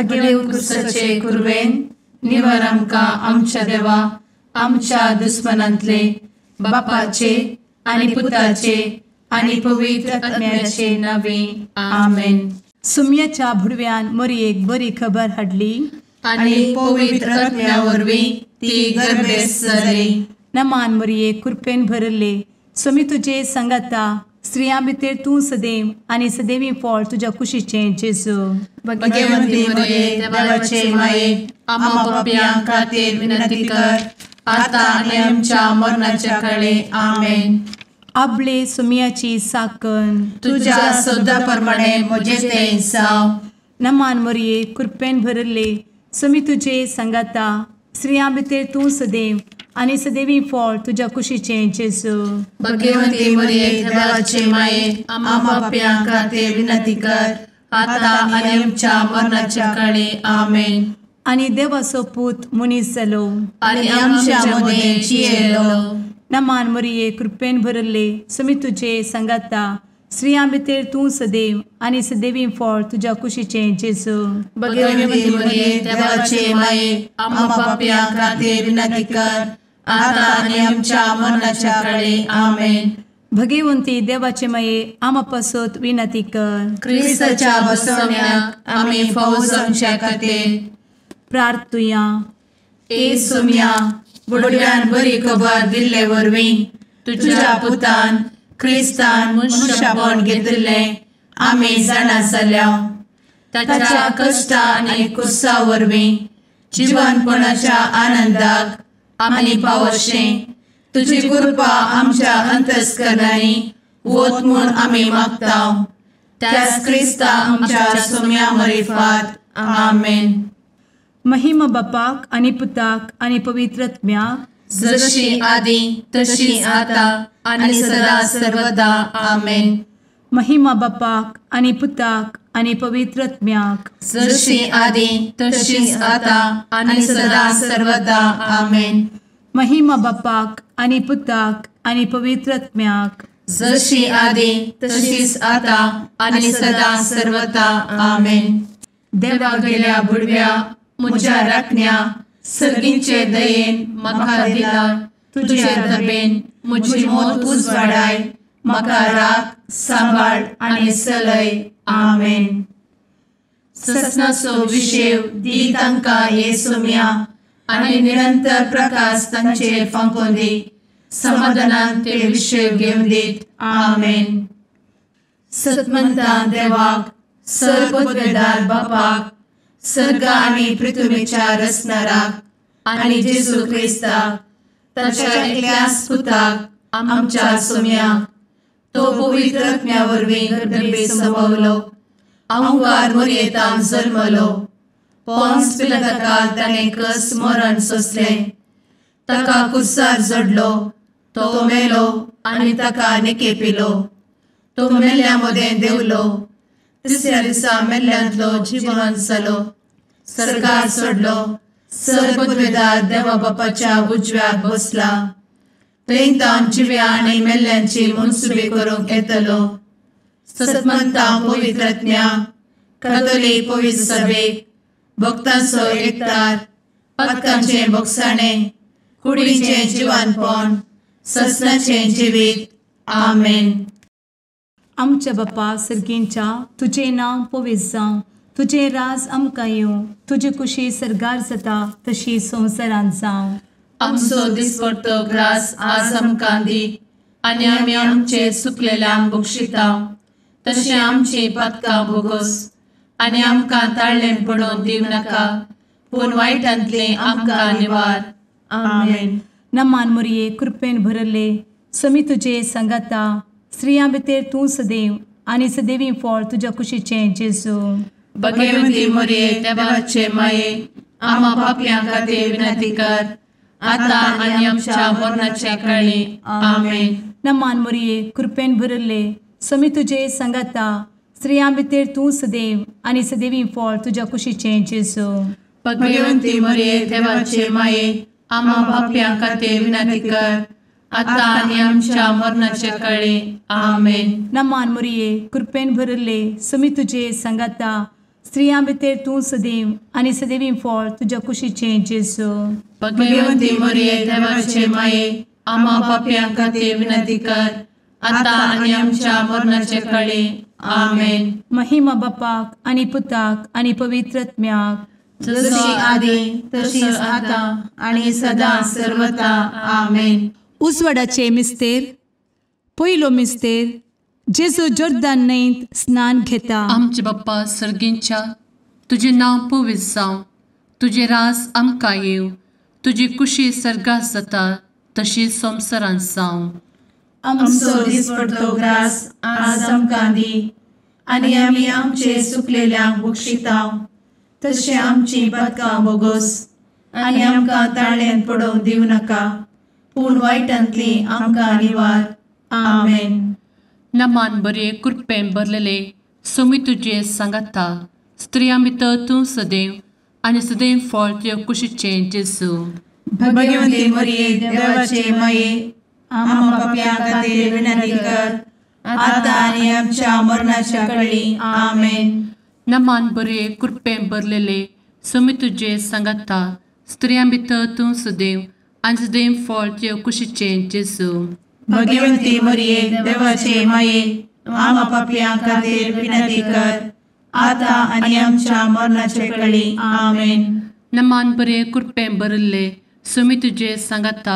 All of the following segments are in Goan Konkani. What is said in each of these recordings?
भगेवन क्रुसाचे कुरवेन निवार आमकां आमच्या देवा आमच्या दुस्मनांतले बापाचे आनी पुताचे आनी पवित्र आत्म्याचे नावे आमेन. सुम्याच्या भुडव्यान मोरयेक बरी खबर हाडली आनी पवित्र आत्म्या वरवीं ती गर्भेस्त जाली. नमान मोरये, कृपेन भरले, स्वामी तुजे संगाता, स्त्रियां भितर तूं सदैव आनी सदैवी फळ तुज्या कुशीचें जेजू. भगवंती मोरये, देवाचे माये, आम्हा पाप्यां खातीर विनंती कर आता आनी आमच्या मरणाच्या काळे आमेन. आपले सुम्याची साकन तुज्या सदा प्रमाणे म्हजें तें जावं. नमान मोरये, कृपेन भरले, स्वामी तुजे संगाता, स्त्रियां भितर तूं सदैव आनी सदैवी फळ तुज्या कुशीचें जेजू. भगवंती मोरये, देवाचे माये, आम्हा पाप्यां खातीर विनंती कर आता आनी आमच्या मरणाच्या काळे आमेन. आनी देवाचो पूत मनीस जालो आनी आमच्या मदें जियेलो. नमान मोरये, कृपेन भरले, स्वामी तुजे संगाता, स्त्रियां भितर तूं सदैव आनी सदैवी फळ तुज्या कुशीचें जेजू. भगवंती मोरये, देवाचे माये, आम्हा पाप्यां खातीर विनंती कर आता आनी आमच्या मरणाच्या काळे आमेन. भगवंती देवाचे माये, आम्हा पासत विनंती कर. क्रिस्ताच्या बसवण्याक आमी फावो जावच्या खातीर प्रार्थुया. ए सोम्या, बुडव्यान बरी खबर दिल्ले वरवीं तुज्या पुतान क्रिस्तान मनुष्यपण घेतिल्लें आमी जाणा जाल्या. ताच्या कश्टा आनी कुर्सा वरवीं जिवनपणाच्या आनंदाक आमी पावशें तुजी कृपा आमच्या अंतस्करणांनी वत म्हूण आमी मागता. त्याच क्रिस्ता आमच्या सोम्या मरिफात आमेन. महिमा बापाक आनी पुताक आनी पवित्र आत्म्याक, जशी आदी तशी आता आनी सदा सर्वदा आमेन. महिमा बापाक आनी पुताक आनी पवित्र आत्म्याक, जशी आदी तशी आता आनी सदा सर्वदा आमेन. महिमा बापाक आनी पुताक आनी पवित्र आत्म्याक, जशी आदी तशीच आता आनी सदा सर्वदा आमेन. देवा गेल्या बुडव्या म्हज्या राखण्या सर्गींचे दयेन म्हाका दिला तुजे दबेन म्हजी मोत उजवाडाय म्हाका राख सांबाळ आनी चलय आमेन. ससनाचो विशेव दी तांकां हे सोम्या आनी निरंतर प्रकाश तांचेर फांकोवन दी समाधानान ते विशेव घेवन दीत आमेन. सतमंता देवाक सर्वपदवेदार बापाक सर्ग आनी पृथ्वीच्या रचणाराक आनी जेजू क्रिस्ताक ताच्या एकल्याच पुताक आमच्या सोम्याक तो पवित्र आत्म्या वरवीं गर्भे संभवलो अहंकार मोरयेतान जल्मलो पोन्स पिलाताकाल ताणें कस मरण सोंसलें ताका कुर्सार जडलो तो मेलो आनी ताका निकेपिलो तो मेल्ल्या मदें देंवलो तिसऱ्या दिसा मेल्ल्यांतलो जिवन जालो सर्गार सोडलो सर्वपदवेदार देवा बापाच्या उजव्याक बसला थंय तावन जिव्या आनी मेल्ल्यांची मनसुबी करूंक येतलो. सतमंता पवित्र आत्म्या कातोलीक पवित्र सभेक भक्तांचो एकतार पातकांचें भोगसाणें कुडीचें जिवानपण ससनाचें जिवीत आमेन. आमच्या बापा सर्गींच्या तुजें नांव पवित्र जावं, तुजें राज आमकां येवं, तुजी कुशी सर्गार जाता तशी संवसारांत जावं. आमचो दिसपडतो ग्रास आज आमकां दी आनी आमी आमचे सुकलेल्यांक बक्षिता तशें आमची पातकां भोगोस आनी आमकां ताळ्ळें पडोवन दिवं नाका पूण वायटांतलें आमकां निवार आमेन. नमान मोरये, कृपेन भरले, स्वामी तुजे संगाता, स्त्रियां भितर तूं सदैव आनी सदैवी फळ तुज्या कुशीचें जेजू. भगवती मोरये, देवाचे माये, आम्हा पापयां खातीर विनंती कर आता आनी आमच्या मरणाच्या काळी आमेन. नमान मोरये, कृपेन भरले, स्वामी तुजे संगाता, स्त्रियां भितर तूं सदैव आनी सदैवी फळ तुज्या कुशीचें जेजू. भगवती मोरये, देवाचे माये, आम्हा पापयां खातीर विनंती कर आता आनी आमच्या मरणाच्या काळी आमेन. नमान मोरये, कृपेन भरले, स्वामी तुजे संगाता, स्त्रियां भितर तूं सदैव आनी सदैवी फळ तुज्या कुशीचें जेजू। भगवंती मरिये देवाचे माये, आम्हा पाप्यां खातीर विनंती कर, आतां आनी आमच्या मरणाचे कळी। आमेन। महिमा बापाक आनी पुताक आनी पवित्र आत्म्याक, जशी आदी तशीच आतां आनी सदां सर्वता। आमेन। उजवाडाचे मिस्तेर। पयलो मिस्तेर, जेजू जोर्दान न्हंयत स्नान घेता। आमचे बाप्पा सर्गींच्या, तुजें नांव पवित्र जावं, तुजें राज आमकां येवं, तुजी कुशी सर्गात जाता तशी संवसारांत जावं। आमचो दिसपडतो ग्रास आज आमकां दी, आनी आमी आमचे चुकलेल्यांक बक्षिता तशें आमची पातकां बोगोस, आनी आमकां ताळ्यांत पडोवंक दिवं नाका, पूण वायटांतली आमकां निवार। आमेन। नमान बरे कृपेन भरलेले, सोमी तुजे सांगाता, स्त्रियां भितर तूं सदैव आनी सदैव फळ तुज्या कुशीचें जेजू। भगवंती मरिये देवाचे माये, आम्हा पाप्यां खातीर विनंती कर, आतां आनी आमच्या मरणाच्या कळी। आमेन। नमान बरे कृपेन भरलेले, सोमी तुजे सांगाता, स्त्रियां भितर तूं सदैव आनी सदैव फळ तुज्या कुशीचें जेजू। भगवंती मरिये देवाचे माये, आम्हा पाप्यां खातीर विनंती कर, आतां आनी आमच्या मरणाचे कळी। आमेन। नमान बरे कृपेन भरिल्ले, सोमी तुजे सांगाता,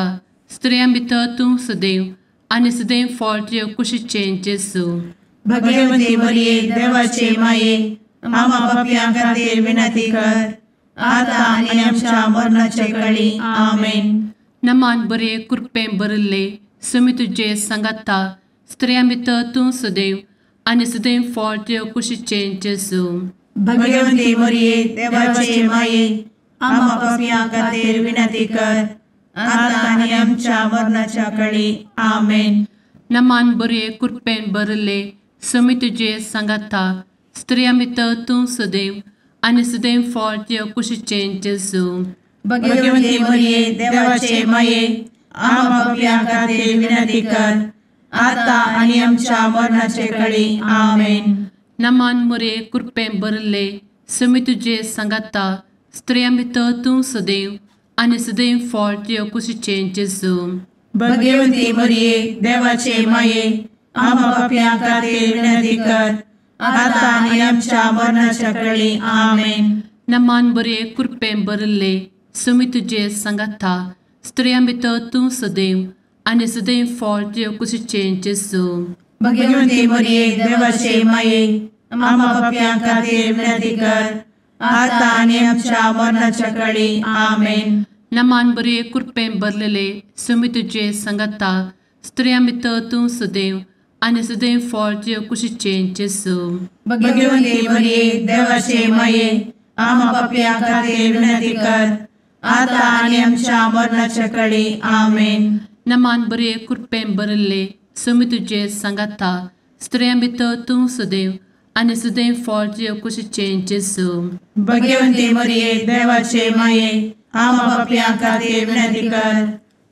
स्त्रियां भितर तूं सदैव आनी सदैव फळ तुज्या कुशीचें जेजू। भगवंती मरिये देवाचे माये, आम्हा पाप्यां खातीर विनंती कर, आतां आनी आमच्या मरणाचे कळी। आमेन। नमान बरे कृपेन भरिल्ले, सोमी तुजे सांगाता, स्त्रियां भितर तूं सदैव आनी सदैव फळ तुज्या कुशीचें जेजू। भगवंती मरिये देवाचे माये, आम्हा पाप्यां खातीर विनंती कर, आतां आनी आमच्या मरणाच्या कळी। आमेन। नमान बरे कृपेन भरिल्ले, सोमी तुजे सांगाता, स्त्रियां भितर तूं सदैव आनी सदैव फळ तुज्या कुशीचें जेजू। भगवंती मरिये देवाचे माये, आम्हा पाप्यां खातीर विनंती कर, आतां आनी आमच्या मरणाचे कळी। आमेन। नमान मरिये कृपेन भरिल्ले, सोमी तुजे सांगाता, स्त्रियां भितर तूं सदैव आनी सदैव फळ तुज्या कुशीचें जेजू। भगवंती मरिये देवाचे माये, आम्हा पाप्यां खातीर विनंती कर, आतां आनी आमच्या मरणाच्या कळी। आमेन। नमान बरे कृपेन भरिल्ले, सोमी तुजे सांगाता, स्त्रियां भितर तूं सदैव आनी सदैव फळ तुज्या कुशीचें जेजू। भगवंती मरिये देवाचे माये, आम्हा पाप्यां खातीर विनंती कर, आतां आनी आमच्या मरणाच्या कळी। आमेन। नमान बरे कृपेन भरलेले, सोमी तुजे सांगाता, स्त्रियां भितर तूं सदैव आनी सदैव फळ तुज्या कुशीचें जेजू। भगवंती मरिये देवाचे माये, आम्हा पाप्यां खातीर विनंती कर, आतां आनी आमच्या मरणाच्या कळी। आमेन। नमान बरे कृपेन भरिल्ले, सोमी तुजे सांगाता, स्त्रियां भितर तूं सदैव आनी सदैव फळ तुज्या कुशीचें जेजू। भगवंती मरिये देवाचे माये, आम्हा पाप्यां खातीर विनंती कर,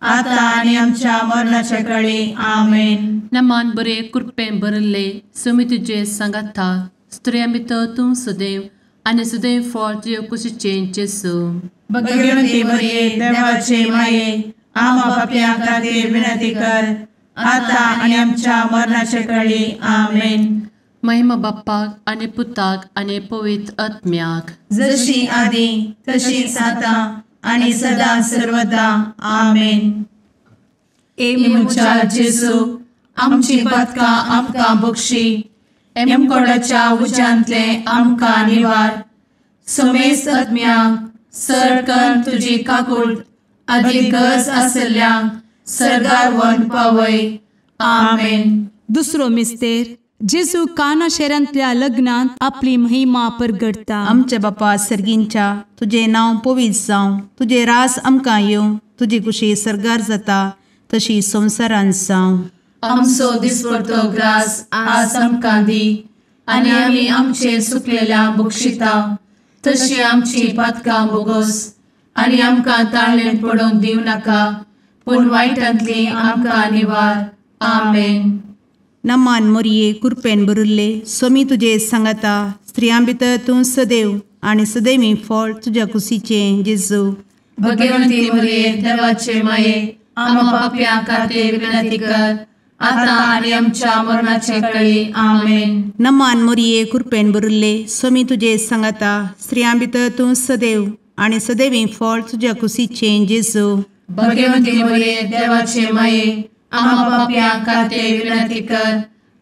आतां आनी आमच्या मरणाच्या कळी। आमेन। नमान बरे कृपेन भरिल्ले, सोमी तुजे सांगाता, स्त्रियां भितर तूं सदैव आनी सदैव फळ तुज्या कुशीचें जेजू। भगवंती मरिये देवाचे माये, आम्हा पाप्यां खातीर विनंती कर, आतां आनी आमच्या मरणाचे कळी। आमेन। महिमा बाप्पाक आनी पुताक आनी पवित्र आत्म्याक, जशी आदी तशीच आतां आनी सदां सर्वदा। आमेन। ए म्हज्या जेजू, आमची पातकां आमकां बक्षी, एमकोडाच्या उज्यांतले आमकां निवार, समेस्त आत्म्यांक सरकन तुजी काकूट आदी गरज आसल्ल्यांक सर्गार व्हरून पावय। आमेन। दुसरो मिस्तेर, जेजू काना शहरांतल्या लग्नांत आपली महिमा परगडता। आमच्या बापा सर्गींच्या, तुजें नांव पवित्र जावं, तुजें रास आमकां येवं, तुजी कुशी सर्गार जाता तशी संवसारांत जावं। आमचो दिसपडतो ग्रास आज आमकां दी, आनी आमी आमचे चुकलेल्यांक बक्षिता तशी आमची पातकां बोगोस, आनी आमकां ताळ्ळेंत पडोवंक दिवं नाका, पूण वायटांतली आमकां निवार। आमेन। नमान मोरये कुरपेन भरिल्ले सोमी तुजे सांगाता स्त्रियां भितर तूं सदैव आनी सदैवी फळ तुज्या कुशीचें जेजू। भगवंती मोरये देवाचे माये आम्हा पाप्यां खातीर विनंती कर आता आनी आमच्या मरणाचे वेळी आमेन। नमान मोरये कुरपेन भरिल्ले सोमी तुजे सांगाता स्त्रियां भितर तूं सदैव आनी सदैवी फळ तुज्या कुशीचें जेजू। भगवंती मोरये देवाचे माये आम्हा पाप्यां खातीर विनंती कर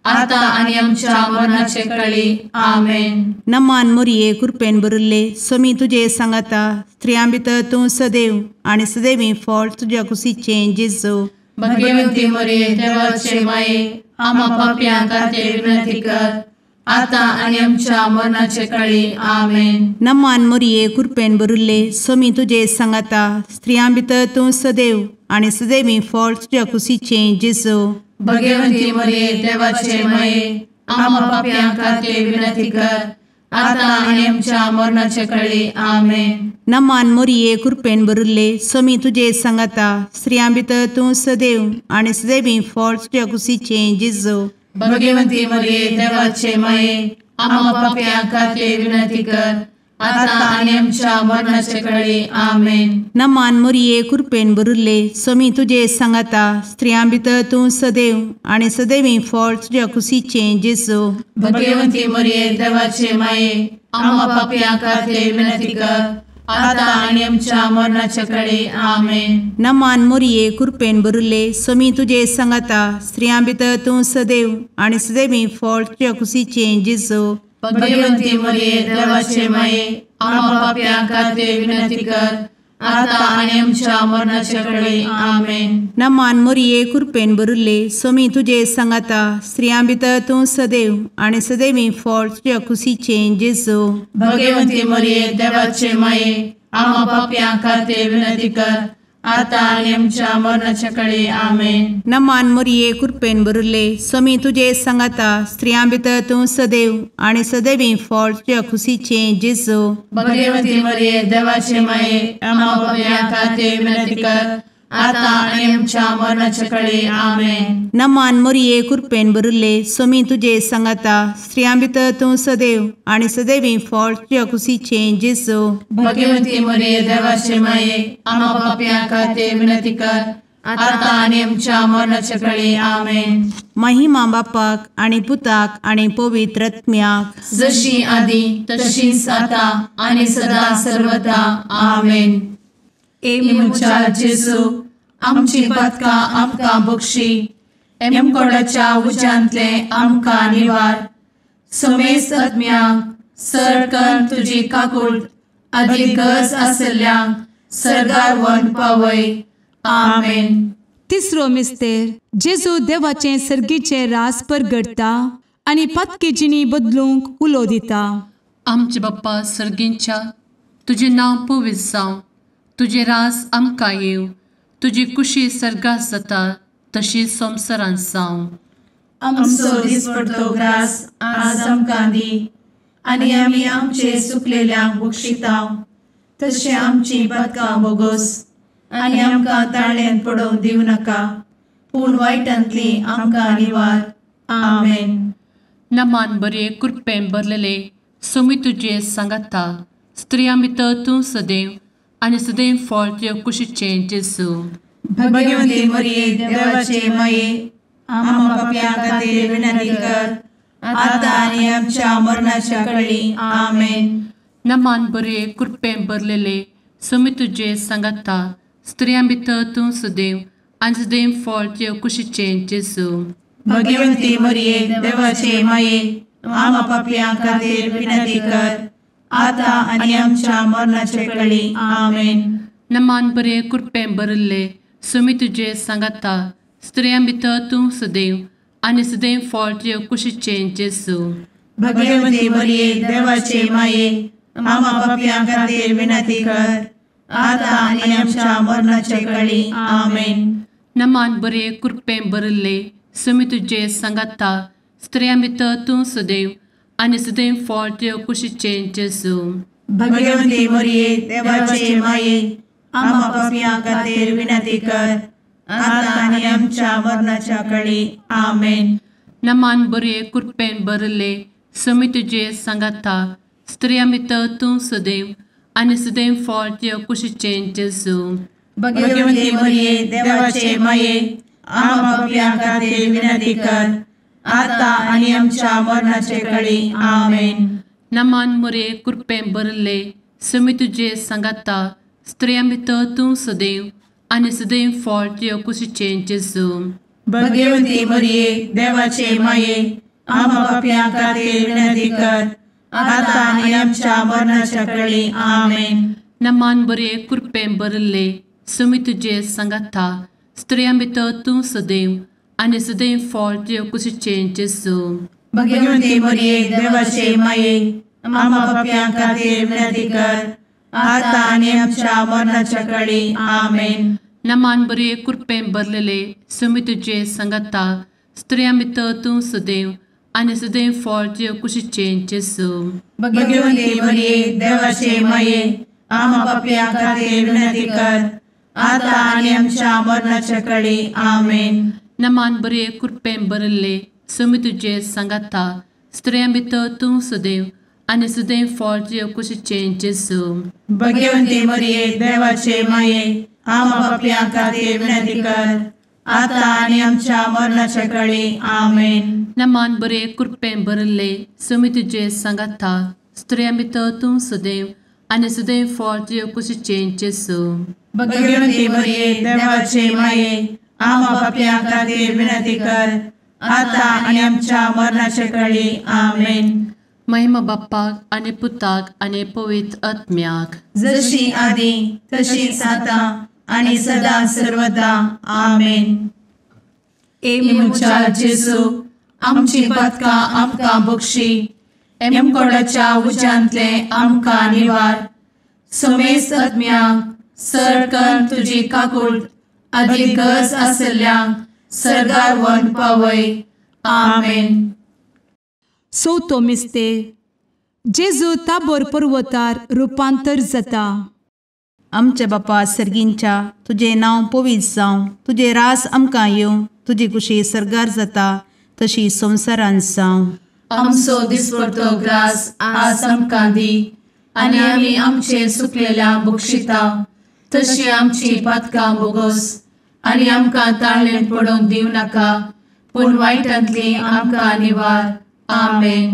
आता आनी आमच्या मरणाचे वेळी आमेन। नमान मोरये कुरपेन भरिल्ले सोमी तुजे सांगाता स्त्रियां भितर तूं सदैव आनी सदैवी फळ तुज्या कुशीचें जेजू। भगवंती मोरये देवाचे माये आम्हा पाप्यां खातीर विनंती कर आता आनी आमच्या मरणाचे वेळी आमेन। नमान मोरये कुरपेन भरिल्ले सोमी तुजे सांगाता स्त्रियां भितर तूं सदैव आनी सदैवी फळ तुज्या कुशीचें जेजू। भगवंती मोरये देवाचे माये आम्हा पाप्यां खातीर विनंती कर आता आनी आमच्या मरणाचे वेळी आमेन। नमान मोरये कुरपेन भरिल्ले सोमी तुजे सांगाता स्त्रियां भितर तूं सदैव आनी सदैवी फळ तुज्या कुशीचें जेजू। भगवंती मोरये देवाचे माये आम्हा पाप्यां खातीर विनंती कर आता आनी आमच्या मरणाचे वेळी आमेन। नमान मोरये कुरपेन भरिल्ले सोमी तुजे सांगाता स्त्रियां भितर तूं सदैव आनी सदैवी फळ तुज्या कुशीचें जेजू। भगवंती मोरये देवाचे माये आम्हा पाप्यां खातीर विनंती कर आता आनी आमच्या मरणाचे वेळी आमेन। नमान मोरये कुरपेन भरिल्ले सोमी तुजे सांगाता स्त्रियां भितर तूं सदैव आनी सदैवी फळ तुज्या कुशीचें जेजू। भगवंती मोरये देवाचे माये आम्हा पाप्यां खातीर विनंती कर आता आनी आमच्या मरणाचे वेळी आमेन। नमान मोरये कुरपेन भरिल्ले सोमी तुजे सांगाता स्त्रियां भितर तूं सदैव आनी सदैवी फळ तुज्या कुशीचें जेजू। भगवंती मोरये देवाचे माये आम्हा पाप्यां खातीर विनंती कर आता आनी आमच्या मरणाचे वेळी आमेन। नमान मोरये कुरपेन भरिल्ले सोमी तुजे सांगाता स्त्रियां भितर तूं सदैव आनी सदैवी फळ तुज्या कुशीचें जेजू। भगवंती मोरये देवाचे माये आम्हा पाप्यां खातीर विनंती कर आता आनी आमच्या मरणाचे वेळी आमेन। नमान मोरये कुरपेन भरिल्ले सोमी तुजे सांगाता स्त्रियां भितर तूं सदैव आनी सदैवी फळ तुज्या कुशीचें जेजू। भगवंती मोरये देवाचे माये आम्हा पाप्यां खातीर विनंती कर आता आनी आमच्या मरणाचे वेळी आमेन। महिमा बापाक आनी पुताक आनी पवित्र आत्म्याक, जशी आदी तशीच आता आनी सदा सर्वदा आमेन। ए म्हज्या जेजू आमची पातकां आमकां बक्षी, एमकोडाच्या उज्यांतले आमकां निवार, समेस्त आत्म्यांक सरकन तुजी काकूट आदी गरज आशिल्ल्यांक सर्गार व्हरून पावय आमेन। तिसरो मिस्तेर जेजू देवाचें सर्गीचें रास परगडटा आनी पातकी जिणी बदलूंक उलो दिता। आमचे बाप्पा सर्गींच्या तुजें नांव पवित्र जावं, तुजें रास आमकां येवं, तुजी कुशी सर्गात जाता तशी संवसारांत जावं। आमचो दिसपडतो ग्रास आज आमकां दी आनी आमी आमचे चुकलेल्यांक बक्षिता तशें आमची पातकां बोगोस आनी आमकां ताळ्यांत पडोवंक दिवं नाका, पूण वायटांतली आमकां निवार आमेन। नमान बरे कृपेन भरलेले सोमी तुजे सांगाता, स्त्रियां भितर तूं सदैव आनी सदैव फळ तुज्या कुशीचें जेजू। भगवंती मोरये देवाचे माये आम्हा पाप्यां खातीर विनंती कर आता आनी आमच्या मरणाच्या वेळी आमेन। नमान बरे कृपेन भरलेले सोमी तुजे सांगाता, स्त्रियां भितर तूं सदैव आनी सदैव फळ तुज्या कुशीचें जेजू। भगवंती मोरये देवाचे माये आम्हा पाप्यां खातीर विनंती कर आता आनी आमच्या मरणाच्या वेळी आमेन। नमान बरे कृपेन भरिल्ले सोमी तुजे सांगाता, स्त्रियां भितर तूं सदैव आनी सदैव फळ तुज्या कुशीचें जेजू। भगवंती मोरये देवाचे माये आम्हा पाप्यां खातीर विनंती कर आता आनी आमच्या मरणाच्या वेळी आमेन। नमान बरे कृपेन भरिल्ले सोमी तुजे सांगाता, स्त्रियां भितर तूं सदैव आनी सदैव फळ तुज्या कुशीचें जेजू। भगवंती मोरये देवाचे माये आम्हा पाप्यां खातीर विनंती कर आता आनी आमच्या मरणाच्या वेळी आमेन। नमान बरे कृपेन भरले स्वामी तुजे सांगाता स्त्रियां भितर तूं सदैव आनी सदैव फळ तुज्या कुशीचें जेजू. भगवती मरिये देवाचे माये आम्हा पाप्यां खातीर विनंती कर आता आनी आमच्या मरणाचे कळी. आमेन. नमान मरिये कृपेन भरले स्वामी तुजे सांगाता स्त्रियां भितर तूं सदैव आनी सदैव फळ तुज्या कुशीचें जेजू. भगवती मरिये देवाचे माये आम्हा पाप्यां खातीर विनंती कर आता आनी आमच्या मरणाच्या कळी. आमेन. नमान बरे कृपेन भरले स्वामी तुजे सांगाता स्त्रियां भितर तूं सदैव आनी सदैव फळ तुज्या कुशीचें जेजू. भगवती मरिये देवाचे माये आम्हा पाप्यां खातीर विनंती कर आता आनी आमच्या मरणाच्या कळी. आमेन. नमान बरे कृपेन भरलेले स्वामी तुजे सांगाता स्त्रियां भितर तूं सदैव आनी सदैव फळ तुज्या कुशीचें जेजू. भगवती मरिये देवाचे माये आम्हा पाप्यां खातीर विनंती कर आता आनी आमच्या मरणाच्या कळी. आमेन. नमान बरे कृपेन भरले स्वामी तुजे सांगाता स्त्रियां भितर तूं सदैव आनी सदैव फळ तुज्या कुशीचें जेजू. भगवती मरिये देवाचे माये आम्हा पाप्यां खातीर विनंती कर आता आनी आमच्या मरणाच्या कळी. आमेन. नमान बरे कृपेन भरले स्वामी तुजे सांगाता स्त्रियां भितर तूं सदैव आनी सदैव फळ तुज्या कुशीचें जेजू. भगवती मरिये देवाचे माये आम्हा पाप्यां खातीर विनंती कर आता आनी आमच्या मरणाच्या कळी. आमेन. महिमा बाप्पाक आनी पुताक आनी पवित्र आत्म्याक, जशी आदी तशीच आता आनी सदा सर्वदा. आमेन. ए म्हज्या जेजू आमची पातकां आमकां बक्षी, एमकोडाच्या उज्यांतले आमकां निवार, समेस्त आत्म्यांक सरकन तुजी काकूट आदी गरज आशिल्ल्यांक सर्गार व्हरून पावय. आमेन. चवथो मिस्तेर जेजू ताबोर पर्वतार रुपांतर जाता. आमच्या बापा सर्गींच्या तुजें नांव पवित्र जावं, तुजें रास आमकां येवं, तुजी कुशी सर्गार जाता तशी संवसारांत जावं. आमचो दिसपडतो ग्रास आज आमकां दी आनी आमी आमचे सुकलेल्या बक्षिता तशी आमची पातकां बोगोस आनी आमकां ताळणेन पडोवंक दिवं नाका, पूण वायटांतली आमकां निवार. आमेन.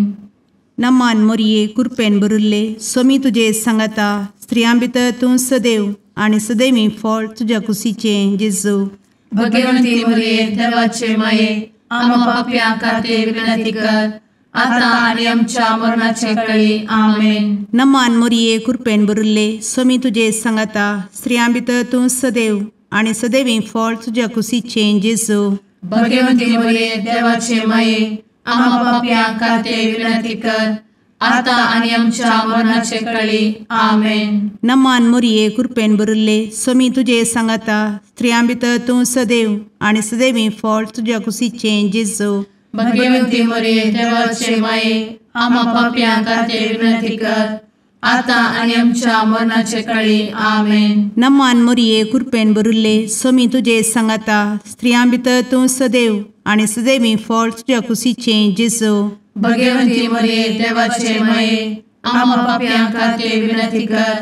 नमान मोरये कृपेन भरिल्ले स्वामी तुजे सांगाता, स्त्रियां भितर तूं सदैव आनी सदैवी फळ तुज्या कुशीचें जेजू. भगवंती मोरये देवाचे माये आम्हा पाप्यां खातीर विनंती कर आता आनी आमच्या मरणाचे कळी. आमेन. नमान मोरये कृपेन भरिल्ले स्वामी तुजे सांगाता, स्त्रियां भितर तूं सदैव आनी सदैवी फळ तुज्या कुशीचें जेजू. भगवंती मोरये देवाचे माये आम्हा पाप्यां खातीर विनंती कर आता आनी आमच्या मरणाचे कळी. आमेन. नमान मोरये कृपेन भरिल्ले स्वामी तुजे सांगाता, स्त्रियां भितर तूं सदैव आनी सदैवी फळ तुज्या कुशीचें जेजू. भगवंती मोरये देवाचे माये आम्हा पाप्यां खातीर विनंती कर आता आनी आमच्या मरणाचे कळी. आमेन. नमान मोरये कृपेन भरिल्ले स्वामी तुजे सांगाता, स्त्रियां भितर तूं सदैव आनी सदैवी फळ तुज्या कुशीचें जेजू. भगवंती मोरये देवाचे माये आम्हा पाप्यां खातीर विनंती कर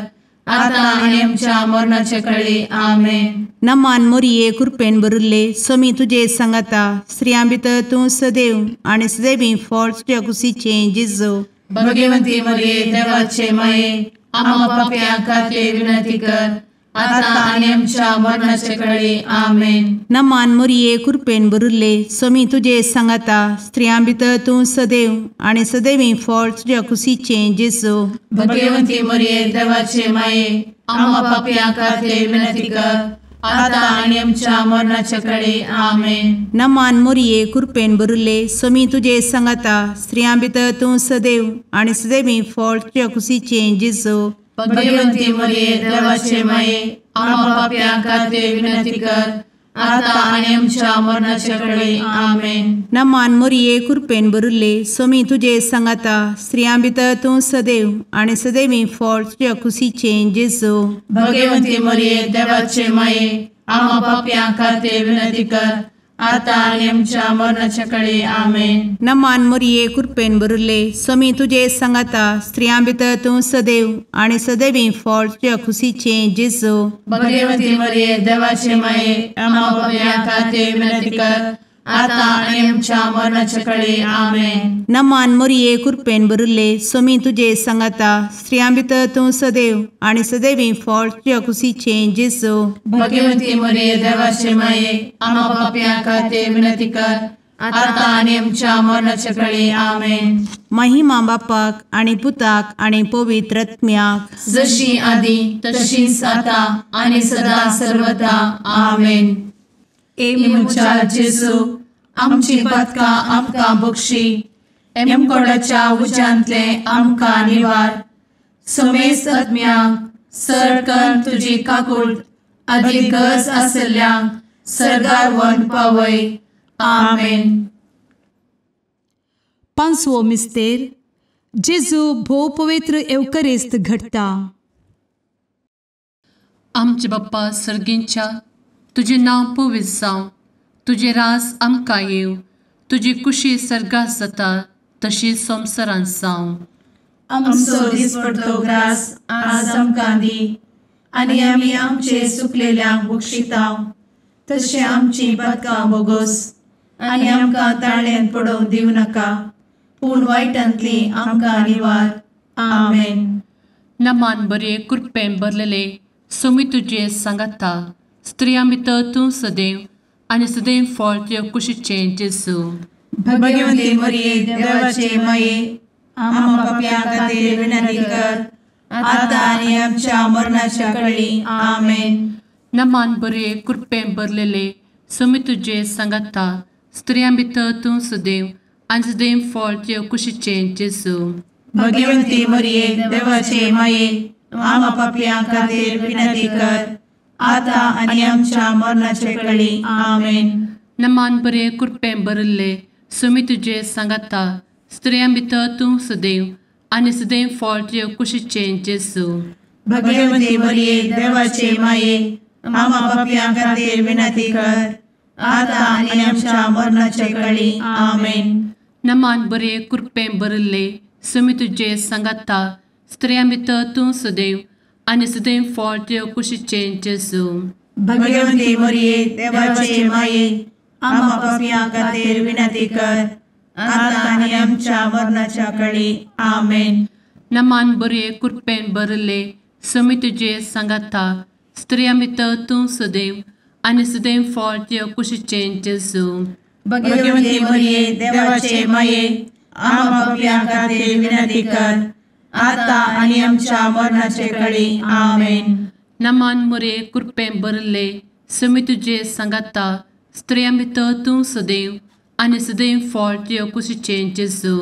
आता आनी आमच्या मरणाचे कळी. आमेन. नमान मोरये कृपेन भरिल्ले स्वामी तुजे सांगाता, स्त्रियां भितर तूं सदैव आनी सदैवी फळ तुज्या कुशीचें जेजू. भगवंती मोरये देवाचे माये आम्हा पाप्यां खातीर विनंती कर आता आनी आमच्या मरणाचे कळी. आमेन. नमान मोरये कृपेन भरिल्ले स्वामी तुजे सांगाता, स्त्रियां भितर तूं सदैव आनी सदैवी फळ तुज्या कुशीचें जेजू. भगवंती मोरये देवाचे माये आम्हा पाप्यां खातीर विनंती कर आता आनी आमच्या मरणाचे कळी. आमेन. नमान मोरये कृपेन भरिल्ले स्वामी तुजे सांगाता, स्त्रियां भितर तूं सदैव आनी सदैवी फळ तुज्या कुशीचें जेजू. भगवंती मोरये देवाचे माये आम्हा पाप्यां खातीर विनंती कर आता आनी आमच्या मरणाचे कळी. आमेन. नमान मोरये कृपेन भरिल्ले स्वामी तुजे सांगाता, स्त्रियां भितर तूं सदैव आनी सदैवी फळ तुज्या कुशीचें जेजू. भगवंती मोरये देवाचे माये आम्हा पाप्यां खातीर विनंती कर आतां आनी आमच्या मरणाच्या कळे. आमेन. नमान मोरये कृपेन भरिल्ले, स्वामी तुजे सांगाता, स्त्रियां भितर तूं सदैव आनी सदैवी फळ तुज्या खुशीचें जेजू. भगवती मरिये देवाचे माये, आम्हा पाप्यां खातीर विनंती कर, आतां आनी आमच्या मरणाच्या कळे. आमेन. नमान मोरये कृपेन भरिल्ले, स्वामी तुजे सांगाता, स्त्रियां भितर तूं सदैव आनी सदैवी फळ तुज्या खुशीचें जेजू. भगवती मरिये देवाचे माये, आम्हा पाप्यां खातीर विनंती कर, आतां आनी आमच्या मरणाच्या कळे. आमेन. महिमा बापाक आनी पुताक आनी पवित्र आत्म्याक, जशी आदी तशीच आतां आनी सदा सर्वदा. आमेन. ए म्हज्या जेजू, आमची पातकां आमकां बक्षी, एमकोडाच्या उज्यांतले आमकां निवार, समेस्त आत्म्यांक सर तुजी काकूट आदी गरज आशिल्ल्यांक सर्गार व्हरून पावय. आमेन. पांचवो मिस्तेर, जेजू भोव पवित्र एवकरिस्त घडटा. आमचे बाप्पा सर्गींच्या, तुजें नांव पवित्र जावं, तुजें राज आमकां येवं, तुजी कुशी सर्गात जाता तशी संवसारांत जावं. आमचो दिसपडतो ग्रास आज आमकां दी, आनी आमी आमचे चुकलेल्यांक बक्षितांव, तशें आमची पातकां बोगोस, आनी आमकां ताळ्यांत पडोवंक दिवं नाका, पूण वायटांतली आमकां निवार. आमेन. नमान बरे कृपेन भरलेले, स्वामी तुजे सांगाता, स्त्रियां भितर तूं सदैव आनी सदैव फळ तुज्या कुशीचें जेजू. भगवती मरिये देवाचे माये, आम्हा पाप्यां खातीर विनंती कर, आतां आनी आमच्या मरणाच्या कळी. आमेन. नमान बरे कृपेन भरलेले, स्वामी तुजे सांगाता, स्त्रियां भितर तूं सदैव आनी सदैव फळ तुज्या कुशीचें जेजू. भगवती मरिये देवाचे माये, आम्हा पाप्यां खातीर विनंती कर, आतां आनी आमच्या मरणाच्या कळी. आमेन. नमान बरे कृपेन भरिल्ले, स्वामी तुजे सांगाता, स्त्रियां भितर तूं सदैव आनी सदैव फळ तुज्या कुशीचें जेजू. भगवती मरिये देवाचे माये, आम्हा पाप्यां खातीर विनंती कर, आतां आनी आमच्या मरणाच्या कळी. आमेन. नमान बरे कृपेन भरिल्ले, स्वामी तुजे सांगाता, स्त्रियां भितर तूं सदैव आनी सदैव फळ तुज्या कुशीचें जेजू. भगवती मरिये देवाचे माये, आम्हा पाप्यां खातीर विनंती कर, आतां आनी आमच्या मरणाच्या कळी. आमेन. नमान बरे कृपेन भरिल्ले, स्वामी तुजे सांगाता, स्त्रियां भितर तूं सदैव आनी सदैव फळ तुज्या कुशीचें जेजू. भगवती मरिये देवाचे माये, आम्हा पाप्यां खातीर विनंती कर, आतां आनी आमच्या मरणाचे कळी. आमेन. नमान मरिये कृपेन भरिल्ले, स्वामी तुजे सांगाता, स्त्रियां भितर तूं सदैव आनी सदैव फळ तुज्या कुशीचें जेजू.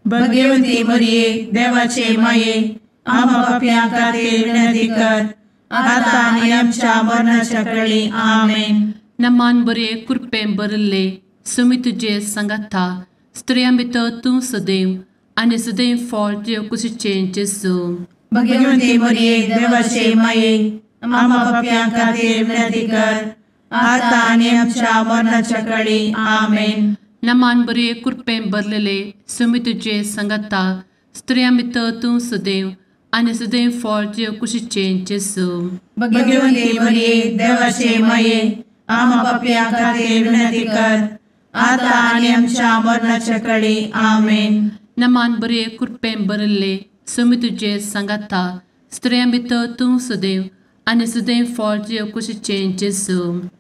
भगवती मरिये देवाचे माये, आम्हा पाप्यां खातीर विनंती कर, आतां आनी आमच्या मरणाच्या कळी. आमेन. नमान बरे कृपेन भरिल्ले, स्वामी तुजे सांगाता, स्त्रियां भितर तूं सदैव आनी सदैव फळ तुज्या कुशीचें जेजू. भगवती मरिये देवाचे माये, आम्हा पाप्यां खातीर विनंती कर, आतां आनी आमच्या मरणाच्या कळी. आमेन. नमान बरे कृपेन भरलेले, स्वामी तुजे सांगाता, स्त्रियां भितर तूं सदैव आनी सदैव फळ तुज्या कुशीचें जेजू. भगवती मरिये देवाचे माये, आम्हा पाप्यां खातीर विनंती कर, आतां आनी आमच्या मरणाच्या कळी. आमेन. नमान बरे कृपेन भरिल्ले, स्वामी तुजे सांगाता, स्त्रियां भितर तूं सदैव आनी सदैव फळ तुज्या कुशीचें जेजू.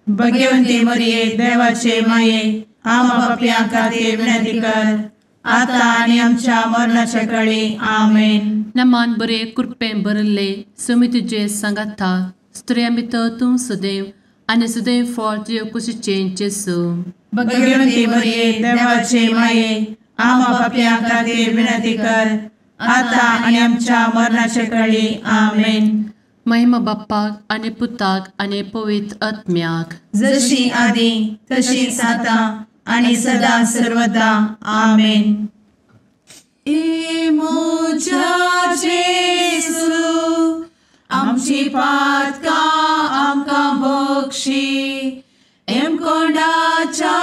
भगवती मरिये देवाचे माये, आम्हा पाप्यां खातीर विनंती कर, आतां आनी आमच्या मरणाच्या कळी. आमेन. नमान बरे कृपेन भरिल्ले, स्वामी तुजे सांगाता, स्त्रियां भितर तूं सदैव आनी सदैव फळ तुज्या कुशीचें जेजू. भगवती मरिये देवाचे माये, आम्हा पाप्यां खातीर विनंती कर, आतां आनी आमच्या मरणाच्या कळी. आमेन. महिमा बाप्पाक आनी पुताक आनी पवित्र आत्म्याक, जशी आदी तशीच आतां आनी सदा सर्वदा. आमेन. ए म्हज्या जेजू, आमची पातकां आमकां बक्षी, एमकोंडाच्या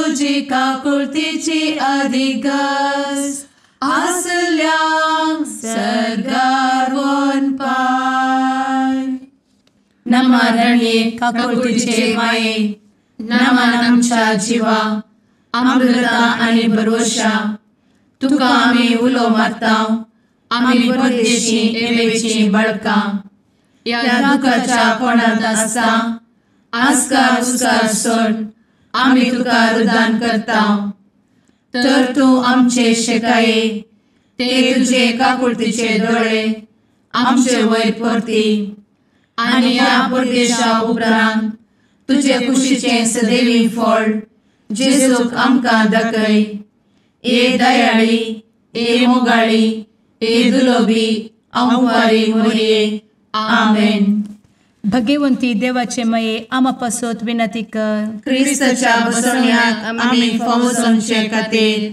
तुजी काकुळतीची अधिगस आसल्यांक सर्गार वन पाय. नमा रणये काकुळतीचे माये, नमन आमच्या जिवा, अमृता आनी भरवशा, तुका आमी उलो मारता, आमी परदेशी एवेची बळकां, ह्या दुखाच्या कोणांत आसता आस्कार उस्कार सोड आमी तुका रुदान करता. तर तूं आमचे शेकाये, ते तुजे काकुळतीचे दोळे आमचे वयर परती आनी ह्या परदेशा उपरांत तुजे कुशीचें सदैवी फळ जेजूक आमकां दाखय. ए दयाळी, ए मोगाळी, ए दुलोबी अंवारी मोरये. आमेन. भगवंती देवाचे मये आमा पासत विनंती कर. क्रिस्ताच्या बसवण्याक आमी फावो जावचे खातीर.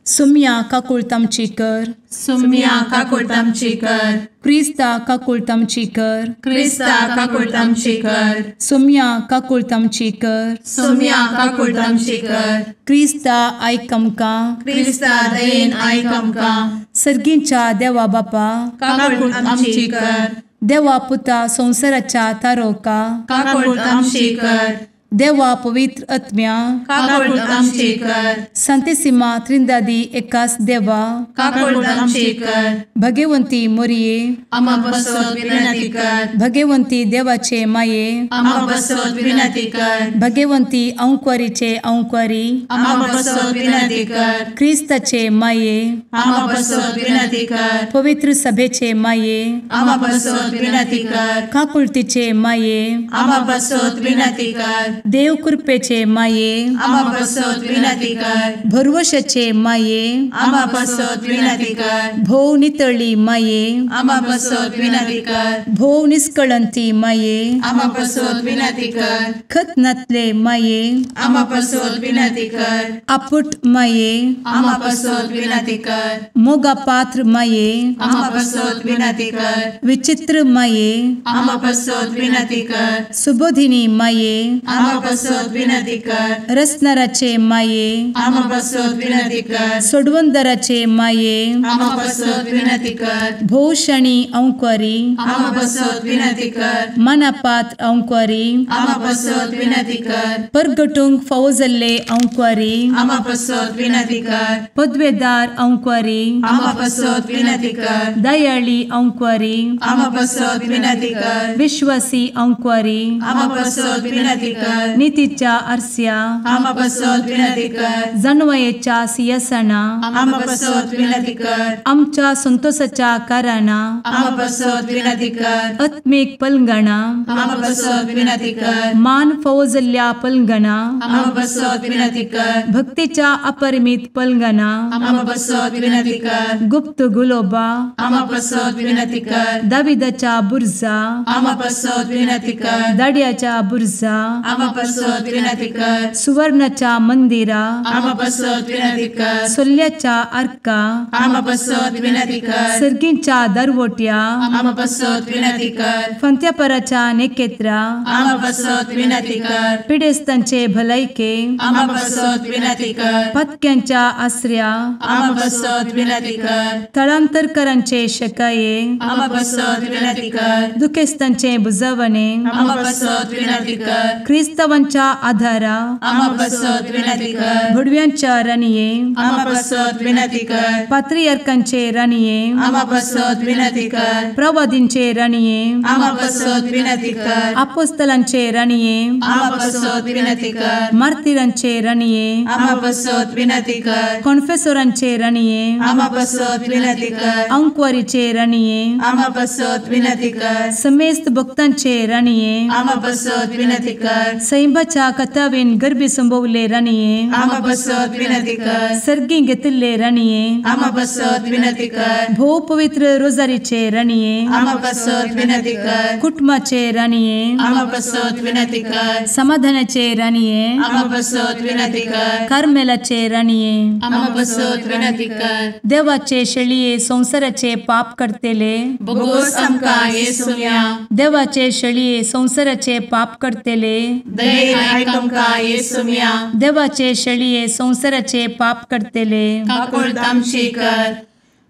सुम्या काकुळतामची कर. सुम्या काकुळतामची कर. क्रिस्ता काकुळतामची कर. क्रिस्ता काकुळतामची कर. सुम्या काकुळतामची कर. सुम्या काकुळतामची कर. क्रिस्ता आयक आमकां. क्रिस्ता दयेन आयक आमकां. सर्गींच्या देवा बापा काकुळतामची कर. देवा पुता संवसाराच्या तारोका काकुळतामची कर. देवा पवित्र आत्म्या काकुळतामची कर. संतेसिमा त्रिंदादी एकास देवा काकुळतामची कर. भगवंती मोरये आमा पासत विनंती कर. भगवंती देवाचे माये आमा पासत विनंती कर. भगवंती अंकुरीचे अंकुरी आमा पासत विनंती कर. क्रिस्ताचे माये आमा पासत विनंती कर. पवित्र सभेचे माये आमा पासत विनंती कर. काकुळतीचे माये आमा पासत विनंती कर. देव कृपेचे माये आमा पासत विनंती कर. भरवशाचे माये आमा पासत विनंती कर. भोव नितळी माये आमा पासत विनंती कर. भोव निष्कळंती माये आमा पासत विनंती कर. खत नातले माये आमा पासत विनंती कर. आपुट माये आमा पासत विनंती कर. मोगा पात्र माये आमा पासत विनंती कर. विचित्र माये आमा पासत विनंती कर. सुबोधिनी माये आमा पासत विनंती कर. रसनाराचे माये आमा पासत विनंती कर. सोडवंदराचे माये आमा पासत विनंती कर. भोवशणी अंकुरी आमा पासत विनंती कर. मनापात्र अंकुरी आमा पासत विनंती कर. परगटूंक फावो जाल्ले अंकुरी आमा पासत विनंती कर. पदवेदार अंकुरी आमा पासत विनंती कर. दयाळी अंकुरी आमा पासत विनंती कर. विश्वासी अंकुरी आमा पासत विनंती कर. नितीच्या आरस्या आमा पासत विनंती कर. जानवयेच्या सिंहासना आमा पासत विनंती कर. आमच्या संतोषाच्या कारणा आमा पासत विनंती कर. आत्मीक पलंगणा आमा पासत विनंती कर. मान फावो जाल्ल्या पलंगणा आमा पासत विनंती कर. भक्तीच्या अपरिमित पलंगणा आमा पासत विनंती कर. गुप्त गुलोबा आमा पासत विनंती कर. दाविदाच्या बुर्जा आमा पासत विनंती कर. दाड्याच्या बुर्जा आमा पासत विनंती कर. सुवर्णाच्या मंदिरा आमा पासत विनंती कर. सोल्याच्या आर्का आमा पासत विनंती कर. सर्गींच्या दरवट्या आमा पासत विनंती कर. फंत्यापराच्या नेकेत्रा आमा पासत विनंती कर. पिडेस्तांचे भलायके आमा पासत विनंती कर. पत्क्यांच्या आसऱ्या आमा पासत विनंती कर. थळांतरकरांचे शकाये आमा पासत विनंती कर. दुखेस्तांचे बुजवणे आमा पासत विनंती कर. क्रिस्तावांच्या आधारा आमा पासत विनंती कर. भुडव्यांच्या राणये आमा पासत विनंती कर. पात्रियार्कांचे राणये आमा पासत विनंती कर. प्रवादींचे राणये आमा पासत विनंती कर. अपोस्तलांचे राणये आमा पासत विनंती कर. मार्तिरांचे राणये आमा पासत विनंती कर. कॉन्फेसोरांचे राणये आमा पासत विनंती कर. अंकुरीचे राणये आमा पासत विनंती कर. समेस्त भक्तांचे राणये आमा पासत विनंती कर. सैंबाच्या कथावेन गर्भी संभवले राणये आमा पासत विनंती कर. सर्गी घेतिल्ले राणये आमा पासत विनंती कर. भोव पवित्र रोजारीचे राणये आमा पासत विनंती कर. कुटुंबाचे राणये आमा पासत विनंती कर. समाधानाचे राणये आमा पासत विनंती कर. कार्मेलाचे राणये आमा पासत विनंती कर. देवाचे शेळये संवसाराचे पाप करतेले बोगोस आमकां येसुया. देवाचे शेळये संवसाराचे पाप करतेले दयेन आयक आमकां येसुम्या. देवाचे शेळये संवसाराचे पाप करतले काकुळट आमची कर.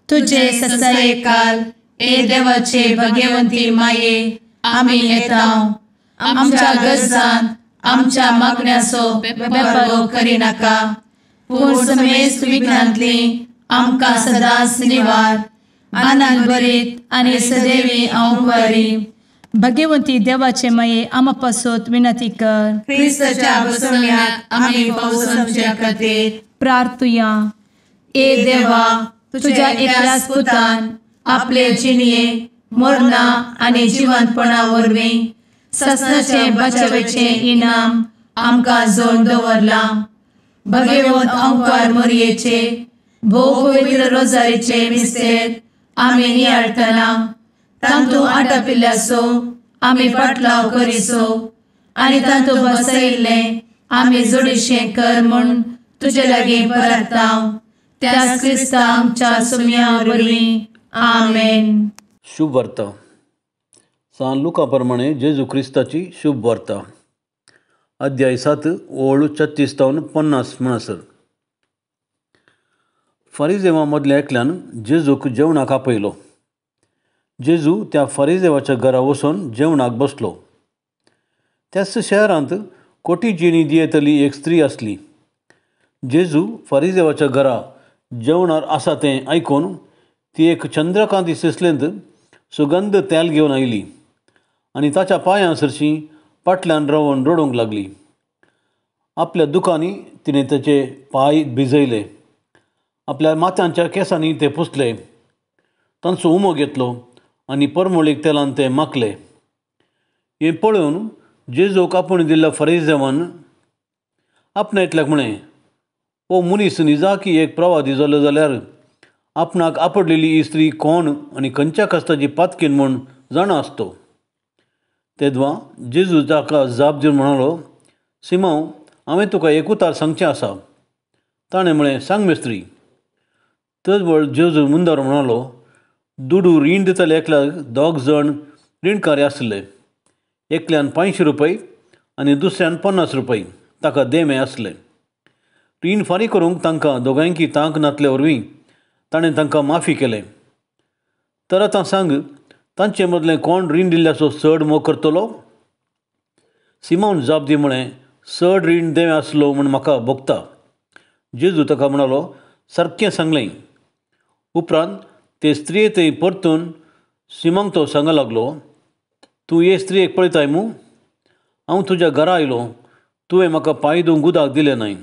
तुजे ससायेकाल ए देवाचे भगवंती माये आमी येता आमच्या गरजांत आमच्या मागण्याचो बेपरो करिनाका, पूण समेस्त विघ्नांतली आमकां सदांच निवार. आनंद भरीत आनी सदैवी हांव बरी. भगवंती देवाचे माये आमा पासत विनंती कर. क्रिस्ताच्या बसवण्याक आमी फावो समच्या खातीर प्रार्थुया. ए देवा, तुझ्या एकल्याच पुतान आपले जिणये मरणा आनी जिवंतपणा वरवीं ससनाचे बचावेचे इनाम आमकां जोडून दवरलां. भगवंत अंकार मोरयेचे भोव पवित्र रोजारीचे मिस्तेर आमी नियाळटना तांतू आटापिल्ल्याचो आमी फाटलाव करिसो आनी तांतू बसयिल्लें आमी जोडीशें कर म्हूण तुजे लागीं परता. त्याच क्रिस्ता आमच्या सुम्या वरवीं. आमेन. शुभ वार्ता. सान लुका प्रमाणे जेजू क्रिस्ताची शुभ वार्ता. अध्याय 7 ओळ 36 तावन 50 म्हणसर. फारिजेवा मदल्या एकल्यान जेजूक जेवणाक आपयलो. जेजू त्या फारिजेवाच्या घरा वचून जेवणाक बसलो. त्याच शहरांत कोटी जिणी दियेतली एक स्त्री आसली. जेजू फारिजेवाच्या घरा जेवणार आसा तें आयकून ती एक चंद्रकांती सिसलेंत सुगंध तेल घेवन आयली आनी ताच्या पांयां सरशी फाटल्यान रावन रडूंक लागली. आपल्या दुकांनी तिणें ताचे पांय भिजयले, आपल्या माथ्यांच्या केंसांनी ते पुसले, तांचो उमो घेतलो आनी परमळीक तेलान ते माखले. हें पळोवन जेजूक आपूण दिल्ल्या फरिजेवान आपणायतल्याक म्हळें, हो मनीस निजाकी एक प्रवादी जालो जाल्यार आपणाक आपडलेली ही स्त्री कोण आनी खंयच्या कश्टाची पातकीन म्हूण जाणा आसतो. तेदवा जेजू ताका जाप दिवन म्हणालो, सिमांव, हांवें तुका एक उतार सांगचें आसा. ताणें म्हळें, सांग मेस्त्री. तेच वेळ जेजू मुंदार म्हणालो, दुडू रीण दितले एकल्याक दोग जाण रिणकारी आसले. एकल्यान 500 रुपये आनी दुसऱ्यान 50 रुपये ताका देमे आसले. रीण फारीक करूंक तांकां दोगांयकी तांक नातले वरवीं ताणें तांकां माफी केलें. तर आतां सांग, तांचे मदलें कोण रीण दिल्ल्याचो चड मोग करतलो? सिमांवन जाप दी म्हळें, चड रीण देवे आसलो म्हूण म्हाका भोगता. जेजू ताका म्हणालो, सारकें सांगलें. उपरांत ते स्त्रिये थंय परतून सिमांक तो सांगा लागलो, तूं हे स्त्रियेक पळयताय मू? हांव तुज्या घरा आयलो, तुवें म्हाका पांय धुवंक उदक दिलें न्हय,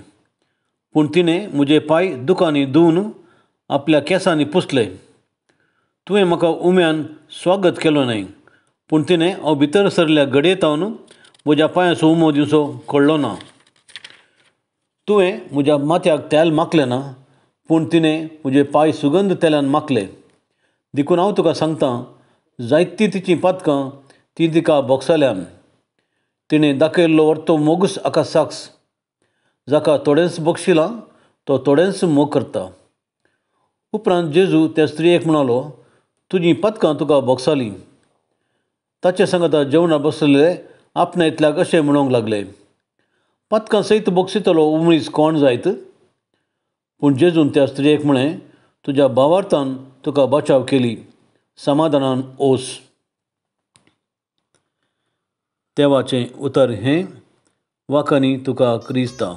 पूण तिणें म्हजे पांय दुकांनी धुवन आपल्या केंसांनी पुसले. तुवें म्हाका उम्यान स्वागत केलो न्हय, पूण तिणें हांव भितर सरल्या घडयेतावन म्हज्या पांयाचो उमो दिवचो कळ्ळो ना. तुवें म्हज्या माथ्याक तेल माखलें ना, पूण तिणें म्हजे पांय सुगंध तेलान माखले. देखून हांव तुका सांगता, जायतीं तिचीं पातकां ती तिका भोगसल्यान. तिणें दाखयल्लो वर्तो मोगूस हाका साक्ष, जाका थोडेंच बक्षिलां तो थोडेंच मोग करता. उपरांत जेजू त्या स्त्रियेक म्हणालो, तुजीं पातकां तुका भोगसालीं. ताचे सांगता जेवणा बसलेले आपणा इतल्याक अशें म्हणूंक लागले, पातकां सयत बक्षितलो उमळीस कोण जायत? पूण जेजून त्या स्त्रियेक म्हळें, तुज्या भावार्थान तुका बचाव केली, समाधानान ओस. देवाचें उतर हें वाखानी तुका क्रिस्ता.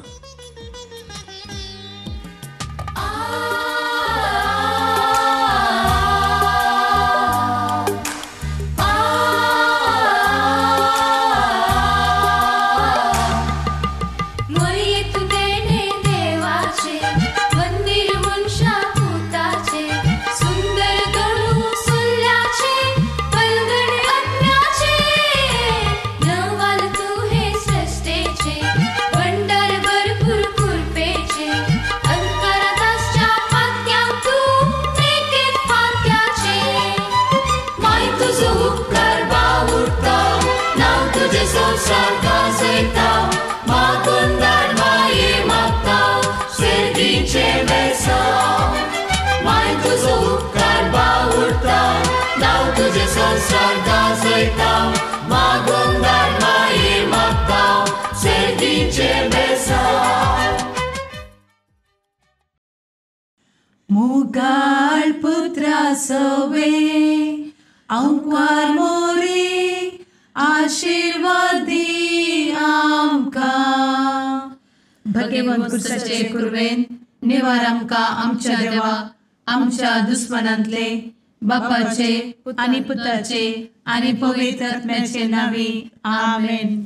संसार गाजयता, मागून धाड माये मागता, दिचें बेसांव. मोगाळ पुत्रा सवे आंकवार मोरे आशिर्वाद दी आमकां. भगेवंत कुर्साचे कुर्वेन निवार आमकां आमच्या देवा आमच्या दुस्मनांतले बापाचे आनी पुताचे आनी पवित्र आत्म्याचे नांवी आमेन.